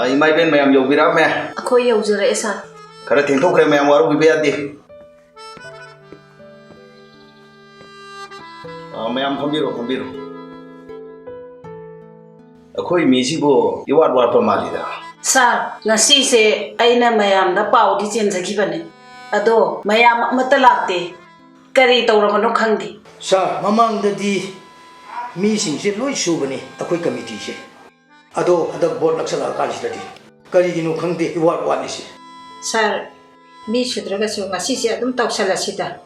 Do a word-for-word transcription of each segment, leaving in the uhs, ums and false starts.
ꯑ, ꯏꯃꯥ ꯏꯕꯦꯟ ꯃꯌꯥꯝ ꯌꯧꯕꯤꯔꯛꯑꯝꯃꯦ꯫ ꯑꯩꯈꯣꯏ ꯌꯧꯖꯔꯛꯑꯦ, ꯁꯥꯔ꯫ ꯈꯔ ꯊꯦꯡꯊꯣꯛꯈ꯭ꯔꯦ, ꯃꯌꯥꯝ ꯋꯥꯔꯧꯕꯤꯕ ꯌꯥꯗꯦ꯫ ꯑ, ꯃꯌꯥꯝ ꯐꯝꯕꯤꯔꯣ, ꯐꯝꯕꯤꯔꯣ꯫ ꯑꯩꯈꯣꯏ ꯃꯤꯁꯤꯕꯨ ꯏꯋꯥꯠ ꯋꯥꯠꯄ ꯃꯥꯜꯂꯤꯗ꯫ ꯁꯥꯔ, ꯉꯁꯤꯁꯦ ꯑꯩꯅ ꯃꯌꯥꯝꯗ ꯄꯥꯎꯗꯤ ꯆꯦꯟꯖꯈꯤꯕꯅꯦ, ꯑꯗꯣ ꯃꯌꯥꯝ ꯑꯃꯠꯇ ꯂꯥꯛꯇꯦ꯫ ꯀꯔꯤ ꯇꯧꯔꯕꯅꯣ ꯈꯪꯗꯦ꯫ ꯁꯥꯔ, ꯃꯃꯥꯡꯗꯗꯤ ꯃꯤꯁꯤꯡꯁꯦ ꯂꯣꯏ ꯁꯨꯕꯅꯤ ꯑꯩꯈꯣꯏ ꯀꯃꯤꯇꯤꯁꯦ, ꯑꯗꯣ ꯍꯟꯗꯛ ꯚꯣꯠ ꯅꯛꯁꯜꯂꯛꯑꯀꯥꯟꯁꯤꯗꯗꯤ ꯀꯔꯤꯒꯤꯅꯣ ꯈꯪꯗꯦ ꯏꯋꯥꯠ ꯋꯥꯠꯂꯤꯁꯦ꯫ ꯁꯥꯔ, ꯃꯤ ꯁꯨꯗ꯭ꯔꯒꯁꯨ ꯉꯁꯤꯁꯦ ꯑꯗꯨꯝ ꯇꯧꯁꯜꯂꯁꯤꯗ꯫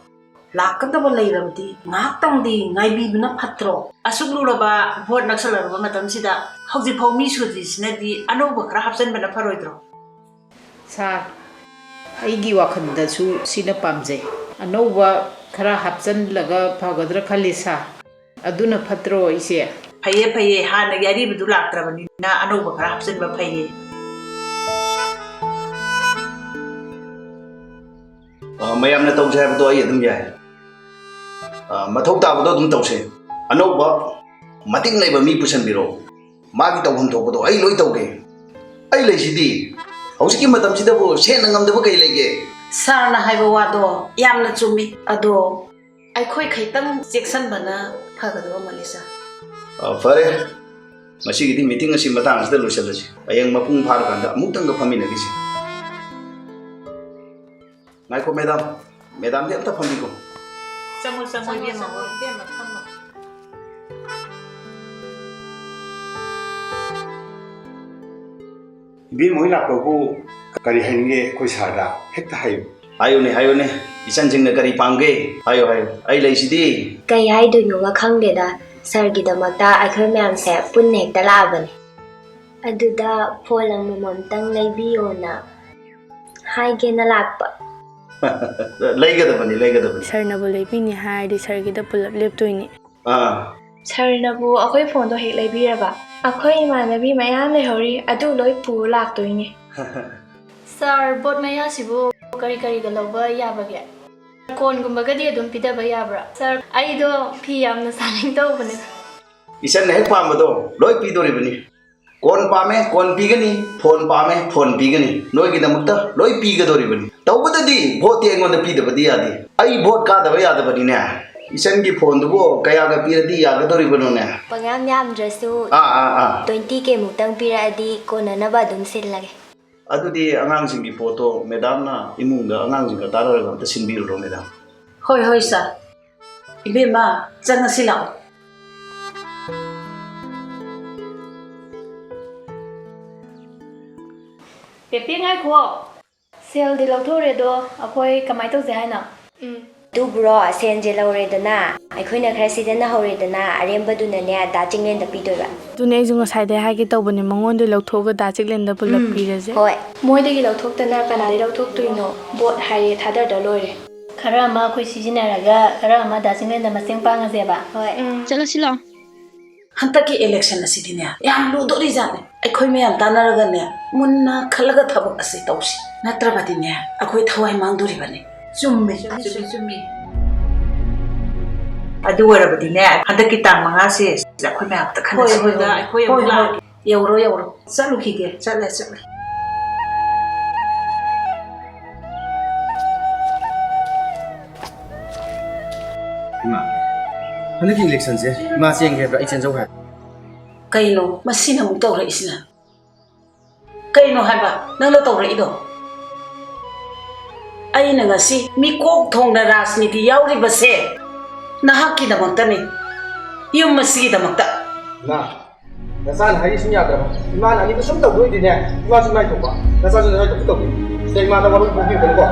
ꯂꯥꯛꯀꯗꯕ ꯂꯩꯔꯕꯗꯤ ꯉꯥꯏꯍꯥꯛꯇꯪꯗꯤ ꯉꯥꯏꯕꯤꯕꯅ ꯐꯠꯇ꯭ꯔꯣ? ꯑꯁꯨꯛ ꯂꯨꯔꯕ ꯚꯣꯠ ꯅꯛꯁꯜꯂꯛꯂꯕ ꯃꯇꯝꯁꯤꯗ ꯍꯧꯖꯤꯛꯐꯥꯎ ꯃꯤ ꯁꯨꯗ꯭ꯔꯤꯁꯤꯅꯗꯤ ꯑꯅꯧꯕ ꯈꯔ ꯍꯥꯞꯆꯤꯟꯕꯅ ꯐꯔꯣꯏꯗ꯭ꯔꯣ? ꯁꯥꯔ, ꯑꯩꯒꯤ ꯋꯥꯈꯜꯗꯁꯨ ꯁꯤꯅ ꯄꯥꯝꯖꯩ꯫ ꯑꯅꯧꯕ ꯈꯔ ꯍꯥꯞꯆꯤꯜꯂꯒ ꯐꯒꯗ꯭ꯔꯥ ꯈꯜꯂꯤ, ꯁꯥꯔ꯫ ꯑꯗꯨꯅ ꯐꯠꯇ꯭ꯔꯣ, ꯏꯆꯦ? ꯐꯩꯌꯦ, ꯐꯩꯌꯦ꯫ ꯍꯥꯟꯅꯒꯤ ꯑꯔꯤꯕꯗꯨ ꯂꯥꯛꯇ꯭ꯔꯕꯅꯤꯅ ꯑꯅꯧꯕ ꯈꯔ ꯍꯥꯞꯆꯤꯟꯕ ꯐꯩꯌꯦ꯫ ꯑ, ꯃꯌꯥꯝꯅ ꯇꯧꯁꯦ ꯍꯥꯏꯕꯗꯣ ꯑꯩ ꯑꯗꯨꯝ ꯌꯥꯏ꯫ ꯑ, ꯃꯊꯧ ꯇꯥꯕꯗꯣ ꯑꯗꯨꯝ ꯇꯧꯁꯦ꯫ ꯑꯅꯧꯕ ꯃꯇꯤꯛ ꯂꯩꯕ ꯃꯤ ꯄꯨꯁꯟꯕꯤꯔꯛꯑꯣ꯫ ꯃꯥꯒꯤ ꯇꯧꯐꯝ ꯊꯣꯛꯄꯗꯣ ꯑꯩ ꯂꯣꯏ ꯇꯧꯒꯦ꯫ ꯑꯩ ꯂꯩꯁꯤꯗꯤ꯫ ꯍꯧꯖꯤꯛꯀꯤ ꯃꯇꯝꯁꯤꯗꯕꯨ ꯁꯦꯟꯅ ꯉꯝꯗꯕ ꯀꯩ ꯂꯩꯒꯦ? ꯁꯥꯔꯅ ꯍꯥꯏꯕ ꯋꯥꯗꯣ ꯌꯥꯝꯅ ꯆꯨꯝꯃꯤ꯫ ꯑꯗꯣ ꯑꯩꯈꯣꯏ ꯈꯤꯇꯪ ꯆꯦꯛꯁꯤꯟꯕꯅ ꯐꯒꯗꯕ ꯃꯥꯜꯂꯤ, ꯁꯥꯔ꯫ ꯑ, ꯐꯔꯦ꯫ ꯉꯁꯤꯒꯤꯗꯤ ꯃꯤꯇꯤꯡ ꯑꯁꯤ ꯃꯇꯥꯡ ꯑꯁꯤꯗ ꯂꯣꯏꯁꯤꯜꯂꯁꯤ꯫ ꯍꯌꯦꯡ ꯃꯄꯨꯡ ꯐꯥꯔꯀꯥꯟꯗ ꯑꯃꯨꯛꯇꯪꯒ ꯐꯝꯃꯤꯟꯅꯈꯤꯁꯤ꯫ ꯉꯥꯏꯈꯣ, ꯃꯦꯗꯥꯝ꯫ ꯃꯦꯗꯥꯝꯗꯤ ꯑꯝꯇ ꯐꯝꯕꯤꯈꯣ꯫ ꯆꯪꯉꯣ, ꯆꯪꯉꯣ, ꯆꯪꯉꯣ, ꯏꯕꯦꯝꯃ꯫ ꯆꯪꯉꯣ, ꯏꯕꯦꯝꯃ, ꯐꯝꯃꯣ꯫ ꯏꯕꯦꯝꯃ ꯍꯣꯏ ꯂꯥꯛꯄꯕꯨ ꯀꯔꯤ ꯍꯥꯏꯅꯤꯡꯒꯦ ꯑꯩꯈꯣꯏ ꯁꯥꯔꯗ? ꯍꯦꯛꯇ ꯍꯥꯏꯌꯨ꯫ ꯍꯥꯏꯌꯨꯅꯦ, ꯍꯥꯏꯌꯨꯅꯦ꯫ ꯏꯆꯟꯁꯤꯡꯅ ꯀꯔꯤ ꯄꯥꯝꯒꯦ? ꯍꯥꯏꯌꯨ, ꯍꯥꯏꯌꯨ꯫ ꯑꯩ ꯂꯩꯁꯤꯗꯤ꯫ ꯀꯩ ꯍꯥꯏꯗꯣꯏꯅꯣꯒ ꯈꯪꯗꯦꯗ꯫ ꯁꯥꯔꯒꯤꯗꯃꯛꯇ ꯑꯩꯈꯣꯏ ꯃꯌꯥꯝꯁꯦ ꯄꯨꯟꯅ ꯍꯦꯛꯇ ꯂꯥꯛꯑꯕꯅꯦ꯫ ꯑꯗꯨꯗ ꯐꯣꯟ ꯑꯃꯃꯝꯇꯪ ꯂꯩꯕꯤꯌꯣꯅ ꯍꯥꯏꯒꯦꯅ ꯂꯥꯛꯄ꯫ ꯂꯩꯒꯗꯕꯅꯤ, ꯂꯩꯒꯗꯕꯅꯤ꯫ ꯁꯥꯔꯅꯕꯨ ꯂꯩꯕꯤꯅꯤ ꯍꯥꯏꯔꯗꯤ ꯁꯥꯔꯒꯤꯗ ꯄꯨꯂꯞ ꯂꯦꯞꯇꯣꯏꯅꯤ꯫ ꯑꯥ꯫ ꯁꯥꯔꯅꯕꯨ ꯑꯩꯈꯣꯏ ꯐꯣꯟꯗꯣ ꯍꯦꯛ ꯂꯩꯕꯤꯔꯕ, ꯑꯩꯈꯣꯏ ꯏꯃꯥꯟꯅꯕꯤ ꯃꯌꯥꯝ ꯂꯩꯍꯧꯔꯤ, ꯑꯗꯨ ꯂꯣꯏ ꯄꯨꯔ ꯂꯥꯛꯇꯣꯏꯅꯦ꯫ ꯁꯥꯔ, ꯕꯣꯠ ꯃꯌꯥꯁꯤꯕꯨ ꯀꯔꯤ ꯀꯔꯤꯒ ꯂꯧꯕ ꯌꯥꯕꯒꯦ? ꯀꯣꯟꯒꯨꯝꯕꯒꯗꯤ ꯑꯗꯨꯝ ꯄꯤꯗꯕ ꯌꯥꯕ꯭ꯔꯥ? ꯁꯥꯔ, ꯑꯩꯗꯣ ꯐꯤ ꯌꯥꯝꯅ ꯁꯥꯅꯤꯡ ꯇꯧꯕꯅꯦ꯫ ꯏꯆꯟꯅ ꯍꯦꯛ ꯄꯥꯝꯕꯗꯣ ꯂꯣꯏ ꯄꯤꯗꯣꯔꯤꯕꯅꯤ꯫ ꯀꯣꯟ ꯄꯥꯝꯃꯦ, ꯀꯣꯟ ꯄꯤꯒꯅꯤ, ꯐꯣꯟ ꯄꯥꯝꯃꯦ, ꯐꯣꯟ ꯄꯤꯒꯅꯤ, ꯅꯣꯏꯒꯤꯗꯃꯛꯇ ꯂꯣꯏ ꯄꯤꯒꯗꯧꯔꯤꯕꯅꯤ꯫ ꯇꯧꯕꯗꯗꯤ ꯚꯣꯠꯇꯤ ꯑꯩꯉꯣꯟꯗ ꯄꯤꯗꯕꯗꯤ ꯌꯥꯗꯦ꯫ ꯑꯩ ꯚꯣꯠ ꯀꯥꯗꯕ ꯌꯥꯗꯕꯅꯤꯅꯦ꯫ ꯏꯆꯟꯒꯤ ꯐꯣꯟꯗꯨꯕꯨ ꯀꯌꯥꯒ ꯄꯤꯔꯗꯤ ꯌꯥꯒꯗꯧꯔꯤꯕꯅꯣꯅꯦ? ꯄꯪꯌꯥꯝ ꯌꯥꯝꯗ꯭ꯔꯁꯨ ꯑꯥ, ꯑꯥ, ꯑꯥ꯫ Twenty K ꯃꯨꯛꯇꯪ ꯄꯤꯔꯛꯑꯗꯤ ꯀꯣꯟꯅꯅꯕ ꯑꯗꯨꯝ ꯁꯤꯜꯂꯒꯦ꯫ ꯑꯗꯨꯗꯤ ꯑꯉꯥꯡꯁꯤꯡꯒꯤ ꯄꯣꯠꯇꯣ ꯃꯦꯗꯥꯝꯅ ꯏꯃꯨꯡꯗ ꯑꯉꯥꯡꯁꯤꯡꯒ ꯇꯥꯟꯅꯔꯒ ꯑꯝꯇ ꯁꯤꯟꯕꯤꯔꯨꯔꯣ, ꯃꯦꯗꯥꯝ꯫ ꯍꯣꯏ, ꯍꯣꯏ, ꯁꯥꯔ꯫ ꯏꯕꯦꯝꯃ, ꯆꯪꯉꯁꯤ ꯂꯥꯛꯑꯣ꯫ ꯄꯦꯄꯦ, ꯉꯥꯏꯈꯣ꯫ ꯁꯦꯜꯗꯤ ꯂꯧꯊꯣꯛꯎꯔꯦ, ꯑꯗꯣ ꯑꯩꯈꯣꯏ ꯀꯃꯥꯏ ꯇꯧꯁꯦ ꯍꯥꯏꯅꯣ? ꯎꯝ꯫ ꯑꯗꯨꯕꯨꯔꯣ, ꯁꯦꯟꯁꯦ ꯂꯧꯔꯦꯗꯅ, ꯑꯩꯈꯣꯏꯅ ꯈꯔ ꯁꯤꯖꯤꯟꯅꯍꯧꯔꯦꯗꯅ, ꯑꯔꯦꯝꯕꯗꯨꯅꯅꯦ ꯗꯥ ꯆꯤꯡꯂꯦꯟꯗ ꯄꯤꯗꯣꯏꯕ꯫ ꯑꯗꯨꯅꯦ ꯑꯩꯁꯨ ꯉꯁꯥꯏꯗꯩ ꯍꯥꯏꯒꯦ ꯇꯧꯕꯅꯦ, ꯃꯉꯣꯟꯗ ꯂꯧꯊꯣꯛꯑꯒ ꯗꯥ ꯆꯤꯡꯂꯦꯟꯗ ꯄꯨꯂꯞ ꯎꯝ, ꯄꯤꯔꯁꯦ꯫ ꯍꯣꯏ꯫ ꯃꯣꯏꯗꯒꯤ ꯂꯧꯊꯣꯛꯇꯅ ꯀꯅꯥꯗꯒꯤ ꯂꯧꯊꯣꯛꯇꯣꯏꯅꯣ? ꯚꯣꯠ ꯍꯥꯏꯔꯦ, ꯊꯥꯗꯔꯗ ꯂꯣꯏꯔꯦ꯫ ꯈꯔ ꯑꯃ ꯑꯩꯈꯣꯏ ꯁꯤꯖꯤꯟꯅꯔꯒ, ꯈꯔ ꯑꯃ ꯗꯥ ꯆꯤꯡꯂꯦꯟꯗ ꯃꯇꯦꯡ ꯄꯥꯡꯉꯁꯦꯕ꯫ ꯍꯣꯏ꯫ ꯎꯝ꯫ ꯆꯠꯂꯁꯤ ꯂꯥꯛꯑꯣ꯫ ꯍꯟꯗꯛꯀꯤ election ꯑꯁꯤꯗꯤꯅꯦ, ꯌꯥꯝ ꯂꯨꯗꯣꯔꯤꯖꯥꯠꯅꯤ꯫ ꯑꯩꯈꯣꯏ ꯃꯌꯥꯝ ꯇꯥꯟꯅꯔꯒꯅꯦ, ꯃꯨꯟꯅ ꯈꯜꯂꯒ ꯊꯕꯛ ꯑꯁꯤ ꯇꯧꯁꯤ꯫ ꯅꯠꯇ꯭ꯔꯕꯗꯤꯅꯦ, ꯑꯩꯈꯣꯏ ꯊꯋꯥꯏ ꯃꯥꯡꯗꯣꯔꯤꯕꯅꯤ꯫ ꯆꯨꯝꯃꯦ, ꯆꯨꯝꯃꯦ, ꯆꯨꯝꯃꯦ, ꯆꯨꯝꯃꯦ꯫ ꯑꯗꯨ ꯑꯣꯏꯔꯕꯗꯤꯅꯦ, ꯍꯟꯗꯛꯀꯤ ꯇꯥꯡ ꯃꯉꯥꯁꯦ ꯁꯤꯗ ꯑꯩꯈꯣꯏ ꯃꯌꯥꯝ ꯑꯝꯇ ꯈꯟꯅꯁꯤ꯫ ꯍꯣꯏ, ꯍꯣꯏ, ꯍꯣꯏ, ꯑꯩꯈꯣꯏ ꯑꯃꯨꯛ ꯍꯣꯏ, ꯍꯣꯏ꯫ ꯂꯥꯛꯑꯒꯦ꯫ ꯌꯧꯔꯣ, ꯌꯧꯔꯣ꯫ ꯆꯠꯂꯨꯈꯤꯒꯦ꯫ ꯆꯠꯂꯦ, ꯆꯠꯂꯦ꯫ ꯏꯃꯥ, ꯍꯟꯗꯛꯀꯤ election ꯁꯦ ꯏꯃꯥ ꯆꯦꯟꯒꯦ ꯍꯥꯏꯕ꯭ꯔꯥ, ꯑꯩ ꯆꯦꯟꯖꯧ ꯍꯥꯏꯕ꯭ꯔꯥ? ꯀꯩꯅꯣ ꯃꯁꯤꯅ ꯑꯃꯨꯛ ꯇꯧꯔꯛꯏꯁꯤꯅ? ꯀꯩꯅꯣ ꯍꯥꯏꯕ ꯅꯪꯅ ꯇꯧꯔꯛꯏꯗꯣ? ꯑꯩꯅ ꯉꯁꯤ ꯃꯤꯀꯣꯛ ꯊꯣꯡꯅ ꯔꯥꯖꯅꯤꯇꯤ ꯌꯥꯎꯔꯤꯕꯁꯦ ꯅꯍꯥꯛꯀꯤꯗꯃꯛꯇꯅꯤ, ꯌꯨꯝ ꯑꯁꯤꯒꯤꯗꯃꯛꯇ꯫ ꯏꯃꯥ, ꯅꯆꯥꯅ ꯍꯥꯏꯔꯤ ꯁꯨꯝ ꯌꯥꯗ꯭ꯔꯕ? ꯏꯃꯥꯅ ꯑꯅꯤꯗꯣ ꯁꯨꯝ ꯇꯧꯗꯣꯏꯗꯤꯅꯦ, ꯏꯃꯥꯁꯨ ꯅꯨꯡꯉꯥꯏꯊꯣꯛꯄ, ꯅꯆꯥꯁꯨ ꯅꯨꯡꯉꯥꯏꯊꯣꯛꯄ ꯇꯧꯗꯣꯏꯅꯤ꯫ ꯁꯤꯗ ꯏꯃꯥꯗ ꯋꯥꯔꯧ ꯄꯣꯛꯄꯤꯔꯨꯀꯣ꯫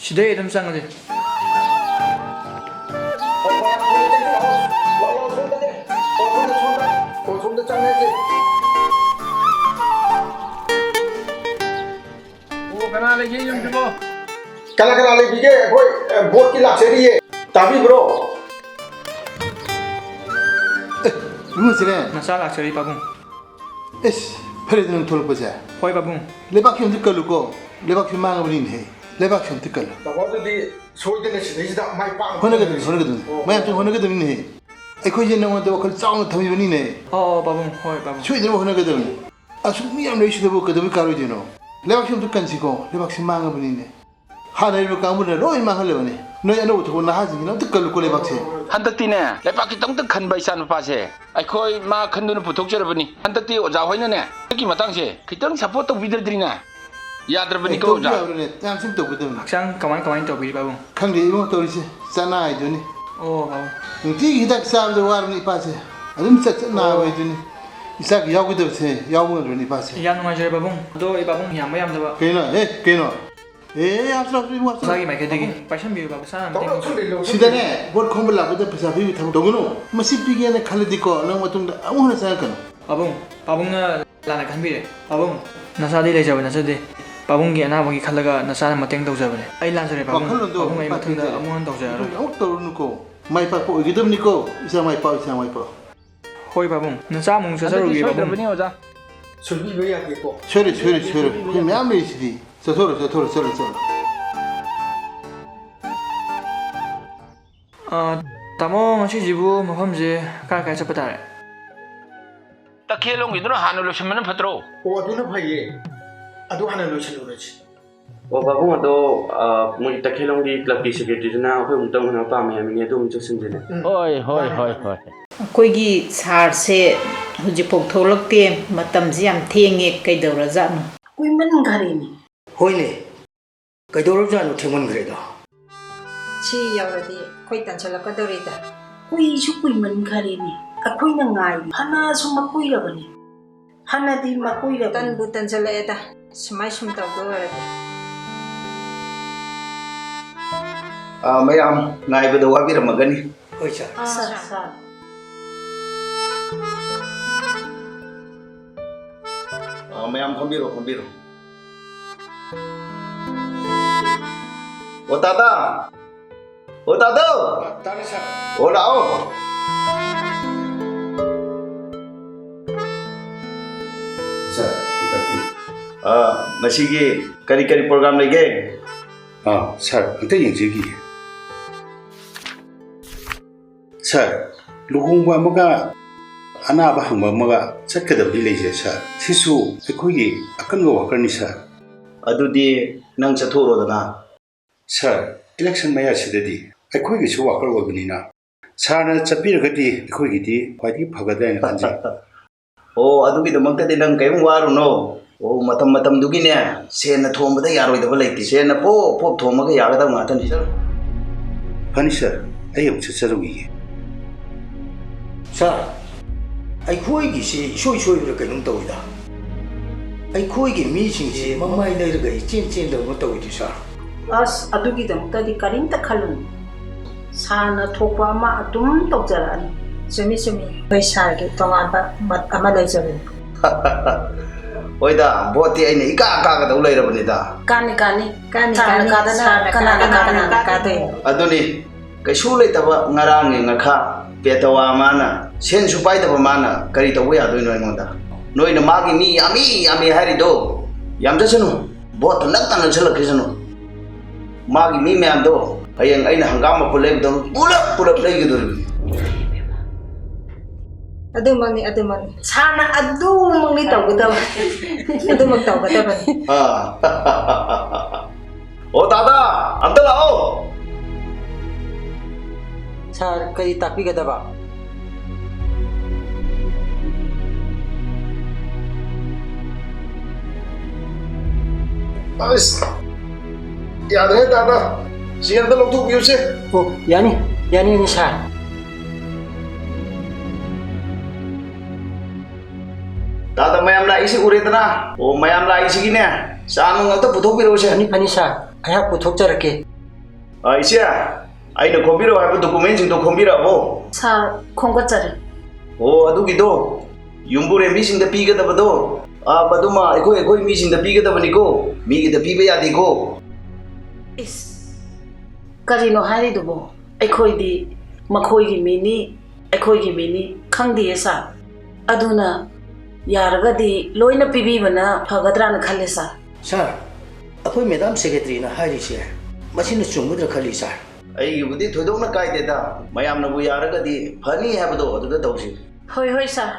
ꯁꯤꯗꯩ ꯑꯗꯨꯝ ꯆꯪꯉꯁꯦ꯫ ꯑꯣ, ꯁꯣꯝꯗ ꯆꯪꯉꯁꯦ꯫ ꯑꯣ, ꯀꯅꯥ ꯂꯩꯒꯦ ꯌꯨꯝꯁꯤꯕꯣ? ꯀꯅꯥ ꯀꯅꯥ ꯂꯩꯕꯤꯒꯦ? ꯑꯩꯈꯣꯏ, ꯑ, ꯚꯣꯠꯀꯤ ꯂꯥꯛꯆꯔꯤꯌꯦ꯫ ꯇꯥꯕꯤꯕ꯭ꯔꯣ? ꯑꯦ, ꯏꯕꯨꯡꯉꯣ ꯁꯤꯔꯦ꯫ ꯅꯆꯥ ꯂꯥꯛꯆꯔꯤ, ꯄꯥꯕꯨꯡ꯫ ꯑꯦꯁ, ꯐꯔꯦꯗ ꯅꯪ ꯊꯣꯛꯂꯛꯄꯁꯦ꯫ ꯍꯣꯏ, ꯄꯥꯕꯨꯡ꯫ ꯂꯩꯕꯥꯛꯁꯤ ꯑꯝꯇ ꯀꯜꯂꯨꯀꯣ꯫ ꯂꯩꯕꯥꯛꯁꯤ ꯃꯥꯡꯉꯕꯅꯤꯅꯦꯍꯦ꯫ ꯂꯩꯕꯥꯛꯁꯦ ꯑꯝꯇ ꯀꯜꯂꯨ꯫ ꯇꯥꯃꯣ, ꯑꯗꯨꯗꯤ ꯁꯣꯏꯗꯅ ꯁꯤꯗꯩꯁꯤꯗ ꯃꯥꯏ ꯄꯥꯛꯅꯕ ꯍꯣꯠꯅꯒꯗꯕꯅꯤ, ꯍꯣꯠꯅꯒꯗꯕꯅꯤ꯫ ꯑꯣ꯫ ꯃꯌꯥꯝꯁꯨ ꯍꯣꯠꯅꯒꯗꯕꯅꯤꯅꯦꯍꯦ꯫ ꯑꯩꯈꯣꯏꯁꯦ ꯅꯉꯣꯟꯗ ꯋꯥꯈꯜ ꯆꯥꯎꯅ ꯊꯝꯃꯤꯕꯅꯤꯅꯦ꯫ ꯑꯣ, ꯑꯣ, ꯄꯥꯕꯨꯡ, ꯍꯣꯏ, ꯄꯥꯕꯨꯡ꯫ ꯁꯣꯏꯗꯅꯕ ꯍꯣꯠꯅꯒꯗꯕꯅꯤ꯫ ꯑꯁꯨꯛ ꯃꯤ ꯌꯥꯝ ꯂꯩꯔꯤꯁꯤꯗꯕꯨ ꯀꯩꯗꯧꯕꯩ ꯀꯥꯔꯣꯏꯗꯣꯏꯅꯣ? ꯂꯩꯕꯥꯛꯁꯦ ꯑꯝꯇ ꯀꯟꯁꯤꯀꯣ, ꯂꯩꯕꯥꯛꯁꯦ ꯃꯥꯡꯉꯕꯅꯤꯅꯦ꯫ ꯍꯥꯟꯅ ꯂꯩꯔꯤꯕ ꯀꯥꯡꯕꯨꯅ ꯂꯣꯏ ꯃꯥꯡꯍꯜꯂꯕꯅꯤ꯫ ꯅꯣꯏ ꯑꯅꯧꯕ ꯊꯣꯛꯄ ꯅꯍꯥꯁꯤꯡꯁꯤꯅ ꯑꯝꯇ ꯀꯜꯂꯨꯀꯣ ꯂꯩꯕꯥꯛꯁꯦ꯫ ꯍꯟꯗꯛꯇꯤꯅꯦ, ꯂꯩꯕꯥꯛ ꯈꯤꯇꯪꯇ ꯈꯟꯕ ꯏꯆꯥ ꯅꯨꯄꯥꯁꯦ ꯑꯩꯈꯣꯏ ꯃꯥ ꯈꯟꯗꯨꯅ ꯄꯨꯊꯣꯛꯆꯔꯕꯅꯤ꯫ ꯍꯟꯗꯛꯇꯤ ꯑꯣꯖꯥ ꯍꯣꯏꯅꯅꯦ, ꯍꯟꯗꯛꯀꯤ ꯃꯇꯥꯡꯁꯦ ꯈꯤꯇꯪ ꯁꯞꯄꯣꯔꯠ ꯇꯧꯕꯤꯗ꯭ꯔꯗꯤꯅꯦ, ꯌꯥꯗ꯭ꯔꯕꯅꯤꯀꯣ, ꯑꯦ, ꯇꯧꯕ ꯑꯣꯖꯥ꯫ ꯌꯥꯕ꯭ꯔꯅꯦ? ꯌꯥꯝ ꯊꯤꯅ ꯇꯧꯒꯗꯕꯅꯤ꯫ ꯍꯛꯆꯥꯡ ꯀꯃꯥꯏ, ꯀꯃꯥꯏꯅ ꯇꯧꯕꯤꯔꯤ, ꯄꯥꯕꯨꯡ? ꯈꯪꯗꯦ ꯏꯕꯨꯡꯉꯣ, ꯇꯧꯔꯤꯁꯦ ꯆꯅꯥ ꯍꯥꯏꯗꯨꯅꯤ꯫ ꯑꯣ, ꯄꯥꯕꯨꯡ꯫ ꯅꯨꯡꯇꯤꯒꯤ ꯍꯤꯗꯥꯛ ꯆꯥꯕꯗ ꯋꯥꯔꯕꯅꯤ ꯏꯄꯥꯁꯦ꯫ ꯑꯗꯨꯝ ꯆꯠ ꯆꯠ ꯅꯥꯕ ꯑꯣ꯫ ꯍꯥꯏꯗꯨꯅꯤ꯫ ꯏꯆꯥꯒꯤ ꯌꯥꯎꯒꯗꯕꯁꯦ ꯌꯥꯎꯕ ꯉꯝꯗ꯭ꯔꯕꯅꯤ ꯏꯄꯥꯁꯦ꯫ ꯌꯥꯝ ꯅꯨꯡꯉꯥꯏꯖꯔꯦ, ꯄꯥꯕꯨꯡ꯫ ꯑꯗꯣ ꯏꯄꯥꯕꯨꯡ ꯌꯥꯝꯕ ꯌꯥꯝꯗꯕ ꯀꯩꯅꯣ? ꯑꯦ, ꯀꯩꯅꯣ? ꯑꯦ, ꯌꯥꯝ ꯆꯥꯎ, ꯏꯕꯨꯡꯉꯣ, ꯆꯥꯎ꯫ ꯏꯁꯥꯒꯤ ꯃꯥꯏꯀꯩꯗꯒꯤ ꯄꯥꯏꯁꯟꯕꯤꯌꯨ, ꯄꯥꯕꯨꯡ꯫ ꯏꯁꯥꯅ ꯃꯇꯦꯡ ꯇꯧꯁꯤ꯫ ꯁꯤꯗꯅꯦ, ꯚꯣꯠ ꯈꯣꯝꯕ ꯂꯥꯛꯄꯗ ꯄꯩꯁꯥ ꯄꯤꯕꯒꯤ ꯊꯕꯛ ꯇꯧꯒꯅꯨ꯫ ꯃꯁꯤ ꯄꯤꯒꯦꯅ ꯈꯜꯂꯗꯤꯀꯣ, ꯅꯪ ꯃꯇꯨꯡꯗ ꯑꯃꯨꯛ ꯍꯟꯅ ꯆꯪꯉꯛꯀꯅꯨ꯫ ꯄꯥꯕꯨꯡ, ꯄꯥꯕꯨꯡꯅ ꯂꯥꯟꯅ ꯈꯟꯕꯤꯔꯦ꯫ ꯄꯥꯕꯨꯡ, ꯅꯁꯥꯗꯤ ꯂꯩꯖꯕ ꯅꯠꯆꯗꯦ꯫ ꯄꯥꯕꯨꯡꯒꯤ ꯑꯅꯥꯕꯒꯤ ꯈꯜꯂꯒ ꯅꯁꯥꯅ ꯃꯇꯦꯡ ꯇꯧꯖꯕꯅꯦ꯫ ꯑꯩ ꯂꯥꯟꯖꯔꯦ, ꯄꯥꯕꯨꯡ꯫ ꯋꯥꯈꯜꯂꯣꯟꯗꯣ ꯄꯥꯕꯨꯡ, ꯑꯩ ꯃꯊꯪꯗ ꯄꯥꯊꯣꯛꯑꯣ꯫ ꯑꯃꯨꯛ ꯍꯟꯅ ꯇꯧꯖꯔꯛꯑꯔꯣꯏ꯫ ꯃꯊꯪꯗ ꯑꯃꯨꯛ ꯇꯧꯔꯨꯅꯨꯀꯣ꯫ ꯃꯥꯏ ꯄꯥꯛꯄ ꯑꯣꯏꯒꯗꯕꯅꯤꯀꯣ꯫ ꯏꯆꯥ ꯃꯥꯏ ꯄꯥꯛꯑꯣ, ꯏꯆꯥ ꯃꯥꯏ ꯄꯥꯛꯑꯣ꯫ ꯍꯣꯏ, ꯄꯥꯕꯨꯡ꯫ ꯅꯆꯥ ꯑꯃꯨꯛ ꯍꯟꯗꯛꯇꯤ ꯆꯠꯆꯔꯨꯒꯦ, ꯄꯥꯕꯨꯡ꯫ ꯁꯣꯏꯗ꯭ꯔꯕꯅꯤ, ꯑꯣꯖꯥ꯫ ꯁꯣꯏꯕꯤꯕ ꯌꯥꯗꯦꯀꯣ꯫ ꯁꯣꯏꯔꯣꯏ, ꯁꯣꯏꯔꯣꯏ, ꯁꯣꯏꯔꯣꯏ꯫ ꯑꯩꯈꯣꯏ ꯃꯌꯥꯝ ꯂꯩꯔꯤꯁꯤꯗꯤ꯫ ꯆꯠꯊꯣꯔꯣ, ꯆꯠꯊꯣꯔꯣ, ꯆꯠꯂꯣ, ꯆꯠꯂꯣ꯫ ꯑ, ꯇꯥꯃꯣ, ꯉꯁꯤꯁꯤꯕꯨ ꯃꯐꯝꯁꯦ ꯀꯥꯏ ꯀꯥꯏ ꯆꯠꯄ ꯇꯥꯔꯦ? ꯇꯈꯦꯜꯂꯣꯝꯒꯤꯗꯨꯅ ꯍꯥꯟꯅ ꯂꯣꯏꯁꯤꯟꯕꯅ ꯐꯠꯇ꯭ꯔꯣ? ꯑꯣ, ꯑꯗꯨꯅ ꯐꯩꯌꯦ꯫ ꯑꯗꯨ ꯍꯥꯟꯅ ꯂꯣꯏꯁꯤꯜꯂꯨꯔꯁꯤ꯫ ꯑꯣ, ꯄꯥꯕꯨꯡ, ꯑꯗꯣ, ꯑ, ꯃꯣꯏ ꯇꯈꯦꯜꯂꯣꯝꯒꯤ ꯀ꯭ꯂꯕꯀꯤ ꯁꯦꯀ꯭ꯔꯦꯇꯔꯤꯗꯨꯅ ꯑꯩꯈꯣꯏ ꯑꯃꯨꯛꯇꯪ ꯎꯅꯕ ꯄꯥꯝꯃꯦ ꯍꯥꯏꯕꯅꯤ, ꯑꯗꯨ ꯑꯃꯨꯛ ꯆꯠꯁꯤꯟꯁꯤꯅꯦ꯫ ꯎꯝ꯫ ꯍꯣꯏ, ꯍꯣꯏ, ꯃꯥꯅꯦ, ꯍꯣꯏ, ꯃꯥꯅꯦ꯫ ꯍꯣꯏ꯫ ꯑꯩꯈꯣꯏꯒꯤ ꯁꯥꯔꯁꯦ ꯍꯧꯖꯤꯛꯐꯥꯎ ꯊꯣꯛꯂꯛꯇꯦ, ꯃꯇꯝꯁꯦ ꯌꯥꯝ ꯊꯦꯡꯉꯦ, ꯀꯩꯗꯧꯔꯖꯥꯠꯅꯣ? ꯀꯨꯏꯃꯟꯈꯔꯦꯅꯦ꯫ ꯍꯣꯏꯅꯦ, ꯀꯩꯗꯧꯔꯕꯖꯥꯠꯅꯣ ꯊꯦꯡꯃꯟꯈ꯭ꯔꯦꯗ? ꯁꯤ ꯌꯧꯔꯗꯤ ꯑꯩꯈꯣꯏ ꯇꯟꯁꯤꯜꯂꯛꯀꯗꯧꯔꯤꯗ꯫ ꯀꯨꯏꯁꯨ ꯀꯨꯏꯃꯟꯈꯔꯦꯅꯦ, ꯑꯩꯈꯣꯏꯅ ꯉꯥꯏꯔꯤ꯫ ꯐꯅꯁꯨ ꯃꯀꯨꯏꯔꯕꯅꯤ꯫ ꯍꯥꯟꯅꯗꯤ ꯃꯀꯨꯏꯔꯕꯅꯤ꯫ ꯇꯟꯕꯨ ꯇꯟꯁꯤꯜꯂꯛꯑꯦꯗ, ꯁꯨꯃꯥꯏ ꯁꯨꯝ ꯇꯧꯗꯧ ꯑꯣꯏꯔꯗꯤ꯫ ꯑꯥ, ꯃꯌꯥꯝ ꯉꯥꯏꯕꯗ ꯋꯥꯕꯤꯔꯝꯃꯒꯅꯤ꯫ ꯍꯣꯏ, ꯁꯥꯔ꯫ ꯑꯥ, ꯁꯥꯔ꯫ ꯁꯥꯔ꯫ ꯑꯥ, ꯃꯌꯥꯝ ꯐꯝꯕꯤꯔꯣ, ꯐꯝꯕꯤꯔꯣ꯫ ꯑꯣ, ꯇꯥꯗꯥ! ꯑꯣ, ꯇꯥꯗꯥ! ꯑ, ꯇꯥꯔꯦ, ꯁꯥꯔ꯫ ꯑꯣ, ꯂꯥꯛꯑꯣ꯫ ꯁꯥꯔ, ꯇꯥꯛꯄꯤꯌꯨ꯫ ꯑ, ꯉꯁꯤꯒꯤ ꯀꯔꯤ ꯀꯔꯤ program ꯂꯩꯒꯦ? ꯑꯥ, ꯁꯥꯔ, ꯑꯝꯇ ꯌꯦꯡꯖꯈꯤꯒꯦ꯫ ꯁꯥꯔ, ꯂꯨꯍꯣꯡꯕ ꯑꯃꯒ ꯑꯅꯥꯕ ꯍꯪꯕ ꯑꯃꯒ ꯆꯠꯀꯗꯕꯗꯤ ꯂꯩꯖꯩ, ꯁꯥꯔ꯫ ꯁꯤꯁꯨ ꯑꯩꯈꯣꯏꯒꯤ ꯑꯀꯟꯕ ꯋꯥꯀꯔꯅꯤ, ꯁꯥꯔ꯫ ꯑꯗꯨꯗꯤ ꯅꯪ ꯆꯠꯊꯣꯛꯎꯔꯣꯗꯅ꯫ ꯁꯥꯔ, ꯏꯂꯦꯛꯁꯟ ꯃꯌꯥꯁꯤꯗꯗꯤ ꯑꯩꯈꯣꯏꯒꯤꯁꯨ ꯋꯥꯀꯔ ꯑꯣꯏꯕꯅꯤꯅ ꯁꯥꯔꯅ ꯆꯠꯄꯤꯔꯒꯗꯤ ꯑꯩꯈꯣꯏꯒꯤꯗꯤ ꯈ꯭ꯋꯥꯏꯗꯒꯤ ꯐꯒꯗ꯭ꯔꯥ ꯍꯥꯏꯅ ꯈꯟꯖꯩ꯫ ꯑꯣ, ꯑꯗꯨꯒꯤꯗꯃꯛꯇꯗꯤ ꯅꯪ ꯀꯔꯤꯝ ꯋꯥꯔꯨꯅꯣ꯫ ꯑꯣ, ꯃꯇꯝ ꯃꯇꯝꯗꯨꯒꯤꯅꯦ, ꯁꯦꯟꯅ ꯊꯣꯝꯕꯗ ꯌꯥꯔꯣꯏꯗꯕ ꯂꯩꯇꯦ꯫ ꯁꯦꯟꯅ ꯄꯣꯞ ꯄꯣꯞ ꯊꯣꯝꯃꯒ ꯌꯥꯒꯗꯕ ꯉꯥꯛꯇꯅꯤ꯫ ꯆꯠꯂꯣ꯫ ꯐꯅꯤ ꯁꯥꯔ, ꯑꯩ ꯑꯃꯨꯛ ꯆꯠꯆꯔꯨꯈꯤꯒꯦ꯫ ꯁꯥꯔ, ꯑꯩꯈꯣꯏꯒꯤꯁꯤ ꯏꯁꯣꯏ ꯁꯣꯏꯕ꯭ꯔꯥ ꯀꯩꯅꯣꯝ ꯇꯧꯏꯗ꯫ ꯑꯩꯈꯣꯏꯒꯤ ꯃꯤꯁꯤꯡꯁꯤ ꯃꯃꯥꯏ ꯂꯩꯔꯒ ꯏꯆꯦꯟ ꯆꯦꯟꯗꯕ ꯑꯃ ꯇꯧꯏꯗꯨ, ꯁꯥꯔ꯫ ꯑꯁ, ꯑꯗꯨꯒꯤꯗꯃꯛꯇꯗꯤ ꯀꯔꯤꯝꯇ ꯈꯜꯂꯨꯅꯨ꯫ ꯁꯥꯔꯅ ꯊꯣꯛꯄ ꯑꯃ ꯑꯗꯨꯝ ꯇꯧꯖꯔꯛꯑꯅꯤ꯫ ꯆꯨꯝꯃꯤ, ꯆꯨꯝꯃꯤ꯫ ꯑꯩꯈꯣꯏ ꯁꯥꯔꯒꯤ ꯇꯣꯉꯥꯟꯕ ꯃꯠ ꯑꯃ ꯂꯩꯖꯕꯅꯤ꯫ ꯍꯣꯏꯗ, ꯚꯣꯠꯇꯤ ꯑꯩꯅ ꯏꯀꯥ ꯀꯥꯒꯗꯧ ꯂꯩꯔꯕꯅꯤꯗ꯫ ꯀꯥꯅꯤ, ꯀꯥꯅꯤ꯫ ꯀꯥꯅꯤ, ꯁꯥꯔꯅ ꯀꯥꯅꯤ꯫ ꯀꯥꯗꯅ ꯁꯥꯔꯅ ꯀꯅꯥꯅ ꯀꯥꯗꯅ ꯀꯥꯅꯤ? ꯀꯥꯗꯣꯏꯅꯣ? ꯑꯗꯨꯅꯤ, ꯀꯩꯁꯨ ꯂꯩꯇꯕ ꯉꯔꯥꯡꯒꯤ ꯉꯥꯈꯥ ꯄꯦꯇꯋꯥ ꯃꯥꯅ, ꯁꯦꯟꯁꯨ ꯄꯥꯏꯗꯕ ꯃꯥꯅ ꯀꯔꯤ ꯇꯧꯕ ꯌꯥꯗꯣꯏꯅꯣ ꯑꯩꯉꯣꯟꯗ? ꯅꯣꯏꯅ ꯃꯥꯒꯤ ꯃꯤ ꯌꯥꯝꯃꯤ, ꯌꯥꯝꯃꯤ ꯍꯥꯏꯔꯤꯗꯣ ꯌꯥꯝꯖꯁꯅꯨ, ꯚꯣꯠꯇꯨ ꯅꯛꯇ ꯅꯛꯁꯜꯂꯛꯈꯤꯁꯅꯨ꯫ ꯃꯥꯒꯤ ꯃꯤ ꯃꯌꯥꯝꯗꯣ ꯍꯌꯦꯡ ꯑꯩꯅ ꯍꯪꯒꯥꯝ ꯃꯄꯨꯟ ꯂꯩꯕꯗꯧꯅ ꯄꯨꯂꯞ ꯄꯨꯂꯞ ꯂꯩꯒꯗꯣꯔꯤꯕꯅꯤ꯫ ꯑꯗꯨꯃꯛꯅꯤ, ꯑꯗꯨꯃꯛꯅꯤ꯫ ꯁꯥꯔꯅ ꯑꯗꯨꯃꯛꯅꯤ ꯇꯧꯒꯗꯕ꯫ ꯑꯗꯨꯃꯛ ꯇꯧꯒꯗꯕꯅꯤ꯫ ꯑꯥ꯫ ꯑꯣ ꯗꯥꯗꯥ, ꯑꯝꯇ ꯂꯥꯛꯑꯣ꯫ ꯁꯥꯔ, ꯀꯔꯤ ꯇꯥꯛꯄꯤꯒꯗꯕ? ꯑꯁ, ꯌꯥꯗ꯭ꯔꯦ ꯗꯥꯗꯥ, ꯁꯤ ꯑꯝꯇ ꯂꯧꯊꯣꯛꯄꯤꯌꯨꯁꯦ꯫ ꯑꯣ, ꯌꯥꯅꯤ, ꯌꯥꯅꯤ, ꯌꯥꯅꯤ, ꯁꯥꯔ꯫ ꯗꯥꯗꯥ, ꯃꯌꯥꯝ ꯂꯥꯛꯏꯁꯤ ꯎꯔꯦꯗꯅ? ꯑꯣ, ꯃꯌꯥꯝ ꯂꯥꯛꯏꯁꯤꯒꯤꯅꯦ, ꯆꯥ ꯅꯨꯡ ꯑꯝꯇ ꯄꯨꯊꯣꯛꯄꯤꯔꯛꯎꯁꯦ꯫ ꯐꯅꯤ, ꯐꯅꯤ, ꯁꯥꯔ, ꯑꯩꯍꯥꯛ ꯄꯨꯊꯣꯛꯆꯔꯛꯀꯦ꯫ ꯑ, ꯏꯆꯦ, ꯑꯩꯅ ꯈꯣꯝꯕꯤꯔꯛꯑꯣ ꯍꯥꯏꯕ ꯗꯣꯀꯨꯃꯦꯟꯁꯤꯡꯗꯣ ꯈꯣꯝꯕꯤꯔꯛꯑꯕꯣ? ꯁꯥꯔ, ꯈꯣꯝꯒꯠꯆꯔꯦ꯫ ꯑꯣ, ꯑꯗꯨꯒꯤꯗꯣ ꯌꯨꯝꯕꯨꯔꯦꯝꯕꯤꯁꯤꯡꯗ ꯄꯤꯒꯗꯕꯗꯣ, ꯑ, ꯃꯗꯨꯃ ꯑꯩꯈꯣꯏ, ꯑꯩꯈꯣꯏ ꯃꯤꯁꯤꯡꯗ ꯄꯤꯒꯗꯕꯅꯤꯀꯣ, ꯃꯤꯒꯤꯗ ꯄꯤꯕ ꯌꯥꯗꯦꯀꯣ꯫ ꯏꯁ, ꯀꯔꯤꯅꯣ ꯍꯥꯏꯔꯤꯗꯨꯕꯣ? ꯑꯩꯈꯣꯏꯗꯤ ꯃꯈꯣꯏꯒꯤ ꯃꯤꯅꯤ, ꯑꯩꯈꯣꯏꯒꯤ ꯃꯤꯅꯤ ꯈꯪꯗꯤꯌꯦ ꯁꯥꯔ꯫ ꯑꯗꯨꯅ ꯌꯥꯔꯒꯗꯤ ꯂꯣꯏꯅ ꯄꯤꯕꯤꯕꯅ ꯐꯒꯗ꯭ꯔꯥꯅ ꯈꯜꯂꯦ ꯁꯥꯔ꯫ ꯁꯥꯔ, ꯑꯩꯈꯣꯏ ꯃꯦꯗꯥꯝ ꯁꯦꯀ꯭ꯔꯦꯇꯔꯤꯅ ꯍꯥꯏꯔꯤꯁꯦ ꯃꯁꯤꯅ ꯆꯨꯝꯒꯗ꯭ꯔꯥ ꯈꯜꯂꯤ, ꯁꯥꯔ꯫ ꯑꯩꯒꯤꯕꯨꯗꯤ ꯊꯣꯏꯗꯣꯛꯅ ꯀꯥꯏꯗꯦꯗ, ꯃꯌꯥꯝꯅꯕꯨ ꯌꯥꯔꯒꯗꯤ ꯐꯅꯤ ꯍꯥꯏꯕꯗꯣ ꯑꯗꯨꯗ ꯇꯧꯁꯤ꯫ ꯍꯣꯏ, ꯍꯣꯏ, ꯁꯥꯔ꯫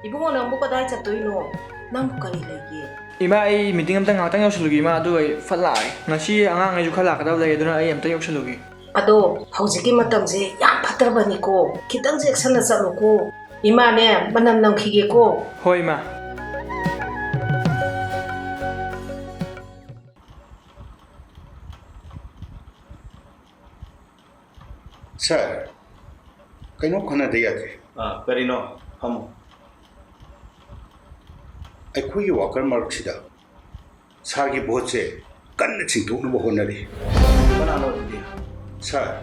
ꯏꯕꯨꯡꯉꯣ, ꯅꯪꯕꯨ ꯀꯗꯥꯏ ꯆꯠꯇꯣꯏꯅꯣ? ꯅꯪꯕꯨ ꯀꯔꯤ ꯂꯩꯒꯦ? ꯏꯃꯥ, ꯑꯩ ꯃꯤꯇꯤꯡ ꯑꯝꯇ ꯉꯥꯛꯇꯪ ꯌꯧꯁꯜꯂꯨꯒꯦ, ꯏꯃꯥ, ꯑꯗꯨꯒ ꯑꯩ ꯐꯠ ꯂꯥꯛꯑꯦ꯫ ꯉꯁꯤ ꯑꯉꯥꯡꯈꯩꯁꯨ ꯈꯔ ꯂꯥꯛꯀꯗꯕ ꯂꯩ, ꯑꯗꯨꯅ ꯑꯩ ꯑꯝꯇ ꯌꯧꯁꯜꯂꯨꯒꯦ꯫ ꯑꯗꯣ ꯍꯧꯖꯤꯛꯀꯤ ꯃꯇꯝꯁꯦ ꯌꯥꯝ ꯐꯠꯇ꯭ꯔꯕꯅꯤꯀꯣ, ꯈꯤꯇꯪ ꯆꯦꯛꯁꯟꯅ ꯆꯠꯂꯨꯀꯣ꯫ ꯏꯃꯥꯅꯦ, ꯃꯅꯝ ꯅꯝꯈꯤꯒꯦꯀꯣ꯫ ꯍꯣꯏ, ꯏꯃꯥ꯫ ꯁꯥꯔ, ꯀꯩꯅꯣꯝ ꯈꯟꯅꯗ ꯌꯥꯗꯦ꯫ ꯑꯥ, ꯀꯔꯤꯅꯣ? ꯐꯝꯃꯣ꯫ ꯑꯩꯈꯣꯏꯒꯤ ꯋꯥꯀꯔ ꯃꯔꯛꯁꯤꯗ ꯁꯥꯔꯒꯤ ꯚꯣꯠꯁꯦ ꯀꯟꯅ ꯆꯤꯡꯊꯣꯛꯅꯕ ꯍꯣꯠꯅꯔꯤ꯫ ꯀꯅꯥꯅꯣ ꯑꯗꯨꯗꯤ? ꯁꯥꯔ,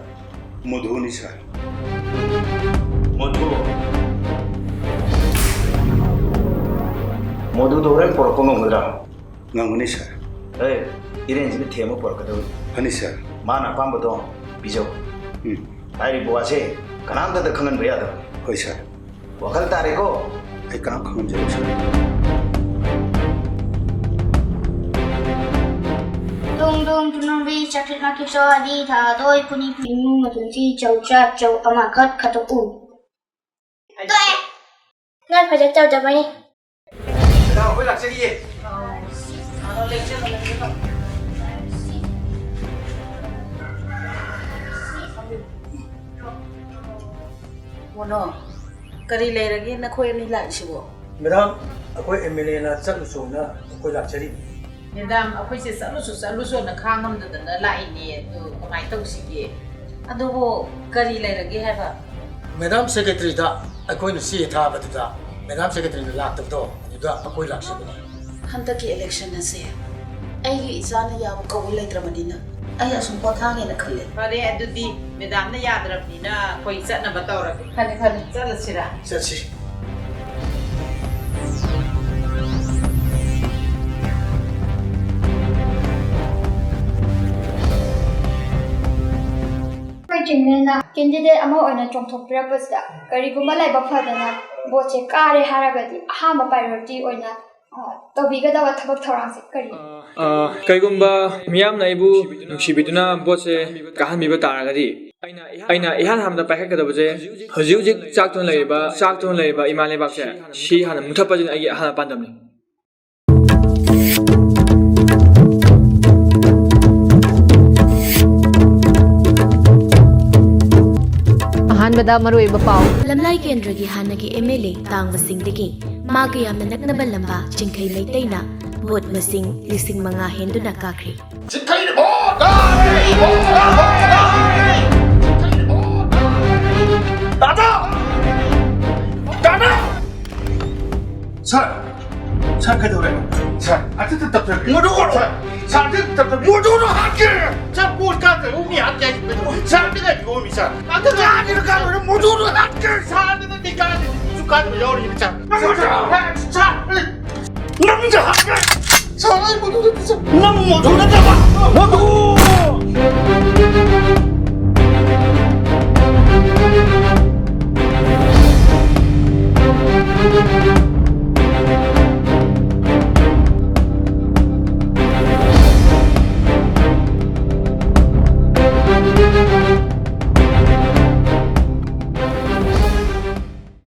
ꯃꯣꯙꯨꯅꯤ, ꯁꯥꯔ꯫ ꯃꯣꯙꯨ? ꯃꯣꯙꯨꯗꯣ ꯍꯣꯔꯦꯟ ꯄꯨꯔꯛꯄ ꯉꯝꯒꯗ꯭ꯔꯥ? ꯉꯝꯒꯅꯤ, ꯁꯥꯔ꯫ ꯑꯦ, ꯏꯔꯦꯟꯁꯤꯅ ꯊꯦꯝꯃ ꯄꯨꯔꯛꯀꯗꯕꯅꯤ꯫ ꯐꯅꯤ, ꯁꯥꯔ꯫ ꯃꯥꯅ ꯑꯄꯥꯝꯕꯗꯣ ꯄꯤꯖꯧ꯫ ꯎꯝ꯫ ꯍꯥꯏꯔꯤꯕ ꯋꯥꯁꯦ ꯀꯅꯥꯝꯇꯗ ꯈꯪꯍꯟꯕ ꯌꯥꯗꯕꯅꯤ꯫ ꯍꯣꯏ, ꯁꯥꯔ꯫ ꯋꯥꯈꯜ ꯇꯥꯔꯦꯀꯣ? ꯑꯩ ꯀꯅꯥꯝ ꯈꯪꯍꯟꯖꯔꯣꯏ, ꯁꯥꯔ꯫ ꯗꯣꯡ ꯗꯣꯡ ꯊꯨꯅꯨꯡꯕꯤ ꯆꯥꯇ꯭ꯔꯦꯠ ꯃꯥꯀꯤ ꯆꯣ ꯑꯗꯤ ꯊꯥꯗꯣꯏ ꯈꯨꯅꯤ ꯏꯃꯨꯡ ꯃꯇꯨꯡꯁꯤ ꯆꯧ ꯆꯥꯛ ꯆꯧ ꯑꯃꯈꯛ ꯈꯠꯇꯣꯛꯎ꯫ ꯇꯣꯛꯑꯦ꯫ ꯅꯣꯏ ꯐꯖ ꯇꯧꯗꯕꯅꯤ꯫ ꯗꯥ, ꯑꯩꯈꯣꯏ ꯂꯥꯛꯆꯔꯤꯌꯦ꯫ ꯃꯣꯅꯣ, ꯀꯔꯤ ꯂꯩꯔꯒꯦ ꯅꯈꯣꯏ ꯑꯅꯤ ꯂꯥꯛꯏꯁꯤꯕꯣ? ꯃꯦꯗꯥꯝ, ꯑꯩꯈꯣꯏ ꯑꯦꯝ ꯑꯦꯜ ꯑꯦꯅ ꯆꯠꯂꯨꯁꯣꯅ ꯑꯩꯈꯣꯏ ꯂꯥꯛꯆꯔꯤꯕꯅꯤ꯫ ꯃꯦꯗꯥꯝ, ꯑꯩꯈꯣꯏꯁꯦ ꯆꯠꯂꯨꯁꯨ ꯆꯠꯂꯨꯁꯣꯅ ꯈꯥꯡꯉꯝꯗꯗꯅ ꯂꯥꯛꯏꯅꯦ꯫ ꯑꯗꯨ ꯀꯃꯥꯏꯅ ꯇꯧꯁꯤꯒꯦ? ꯑꯗꯨꯕꯨ ꯀꯔꯤ ꯂꯩꯔꯒꯦ ꯍꯥꯏꯕ? ꯃꯦꯗꯥꯝ ꯁꯦꯀ꯭ꯔꯦꯇꯔꯤꯗ ꯑꯩꯈꯣꯏꯅ ꯆꯦ ꯊꯥꯕꯗꯨꯗ ꯃꯦꯗꯥꯝ ꯁꯦꯀ꯭ꯔꯦꯇꯔꯤꯅ ꯂꯥꯛꯇꯕꯗꯣ ꯑꯗꯨꯗ ꯑꯩꯈꯣꯏ ꯂꯥꯛꯆꯕꯅꯤ꯫ ꯍꯟꯗꯛꯀꯤ ꯏꯂꯦꯛꯁꯟ ꯑꯁꯦ ꯑꯩꯒꯤ ꯏꯆꯥꯅ ꯌꯥꯕ ꯀꯧꯕ ꯂꯩꯇ꯭ꯔꯕꯅꯤꯅ ꯑꯩ ꯑꯁꯨꯝ ꯄꯣꯊꯥꯒꯦꯅ ꯈꯜꯂꯦ꯫ ꯐꯔꯦ, ꯑꯗꯨꯗꯤ ꯃꯦꯗꯥꯝꯅ ꯌꯥꯗ꯭ꯔꯕꯅꯤꯅ ꯑꯩꯈꯣꯏ ꯆꯠꯅꯕ ꯇꯧꯔꯒꯦ꯫ ꯐꯅꯤ, ꯐꯅꯤ꯫ ꯆꯠꯂꯁꯤꯔꯥ? ꯆꯠꯁꯤ꯫ ꯆꯤꯌꯔꯃꯦꯟꯅ ꯀꯦꯟꯗꯤꯗꯦꯠ ꯑꯃ ꯑꯣꯏꯅ ꯆꯣꯡꯊꯣꯛꯄꯤꯔꯛꯄꯁꯤꯗ ꯀꯔꯤꯒꯨꯝꯕ ꯂꯥꯏꯕꯛ ꯐꯗꯅ ꯚꯣꯠꯁꯦ ꯀꯥꯔꯦ ꯍꯥꯏꯔꯒꯗꯤ ꯑꯍꯥꯟꯕ ꯄ꯭ꯔꯥꯏꯌꯣꯔꯤꯇꯤ ꯑꯣꯏꯅ, ꯑ, ꯇꯧꯕꯤꯒꯗꯕ ꯊꯕꯛ ꯊꯧꯔꯥꯡꯁꯦ ꯀꯔꯤ? ꯑ, ꯀꯩꯒꯨꯝꯕ ꯃꯤꯌꯥꯝꯅ ꯑꯩꯕꯨ ꯅꯨꯡꯁꯤꯕꯤꯗꯨꯅ ꯚꯣꯠꯁꯦ ꯀꯥꯍꯟꯕꯤꯕ ꯇꯥꯔꯒꯗꯤ ꯑꯩꯅ ꯏꯍꯥꯟ ꯍꯥꯟꯕꯗ ꯄꯥꯏꯈꯠꯀꯗꯕꯁꯦ ꯍꯧꯖꯤꯛ ꯍꯧꯖꯤꯛ ꯆꯥꯛꯇꯨꯅ ꯂꯩꯔꯤꯕ, ꯆꯥꯛꯇꯨꯅ ꯂꯩꯔꯤꯕ ꯏꯃꯥ ꯂꯩꯕꯥꯛꯁꯦ ꯁꯤ ꯍꯥꯟꯅ ꯃꯨꯊꯠꯄꯁꯤꯅ ꯑꯩꯒꯤ ꯑꯍꯥꯟꯕ ꯄꯥꯟꯗꯝꯅꯤ꯫ ꯑꯍꯥꯟꯕꯗ ꯃꯔꯨꯑꯣꯏꯕ ꯄꯥꯎ꯫ ꯂꯝꯂꯥꯏ ꯀꯦꯟꯗ꯭ꯔꯒꯤ ꯍꯥꯟꯅꯒꯤ ꯑꯦꯝ ꯑꯦꯜ ꯑꯦ ꯇꯥꯡꯕꯁꯤꯡꯗꯒꯤ ꯃꯥꯒ ꯌꯥꯝꯅ ꯅꯛꯅꯕ ꯂꯝꯕꯥ ꯆꯤꯡꯈꯩ ꯃꯩꯇꯩꯅ ꯚꯣꯠ ꯃꯁꯤꯡ ꯂꯤꯁꯤꯡ ꯃꯉꯥ ꯍꯦꯟꯗꯨꯅ ꯀꯥꯈ꯭ꯔꯦ꯫ ꯆꯤꯡꯈꯩꯅ ꯚꯣꯠ ꯀꯥꯔꯦ! ꯚꯣꯠ ꯀꯥꯔꯦ! ꯆꯤꯡꯈꯩꯅ ꯚꯣꯠ ꯀꯥꯔꯦ! ꯇꯥꯗ! ꯇꯥꯗ! ꯁꯥꯔ! ꯁꯥꯔ, ꯀꯩꯗꯧꯔꯦ? ꯁꯥꯔ, ꯑꯇꯩ ꯇꯞꯊꯔꯦ꯫ ꯃꯗꯨ ꯑꯣꯏꯔꯣ! ꯁꯥꯔ, ꯁꯥꯔ, ꯑꯇꯩ ꯇꯞꯊꯔꯦ꯫ ꯃꯗꯨꯅ ꯍꯥꯠꯀꯦ! ꯁꯥꯔ, ꯄꯣꯠ ꯀꯥꯗ꯭ꯔꯦ, ꯃꯤ ꯍꯥꯠꯀꯦ ꯍꯥꯏꯁꯤꯕꯣ꯫ ꯁꯥꯔ, ꯑꯝꯇ ꯉꯥꯏꯕꯤꯌꯣꯃꯤ, ꯁꯥꯔ꯫ ꯑꯝꯇ ꯀꯥꯒꯦꯔꯥ ꯀꯥꯔꯣꯏꯔꯥ, ꯃꯗꯨꯅ ꯍꯥꯠꯀꯦ! ꯁꯥꯔ, ꯑꯗꯨ ꯅꯠꯇꯦ, ꯀꯥꯗ꯭ꯔꯦ, ꯁꯨ ꯀꯥꯗꯕ ꯌꯥꯎꯔꯤꯕ, ꯁꯥꯔ꯫ ꯁꯥꯔ, ꯁꯥꯔ, ꯅꯪꯁꯨ ꯍꯥꯠꯀꯦ! ꯁꯥꯔ, ꯑꯩ ꯃꯗꯨ ꯅꯠꯇꯦ, ꯁꯥꯔ꯫ ꯅꯪ ꯃꯗꯨ ꯅꯠꯇꯕ! ꯃꯗꯨ!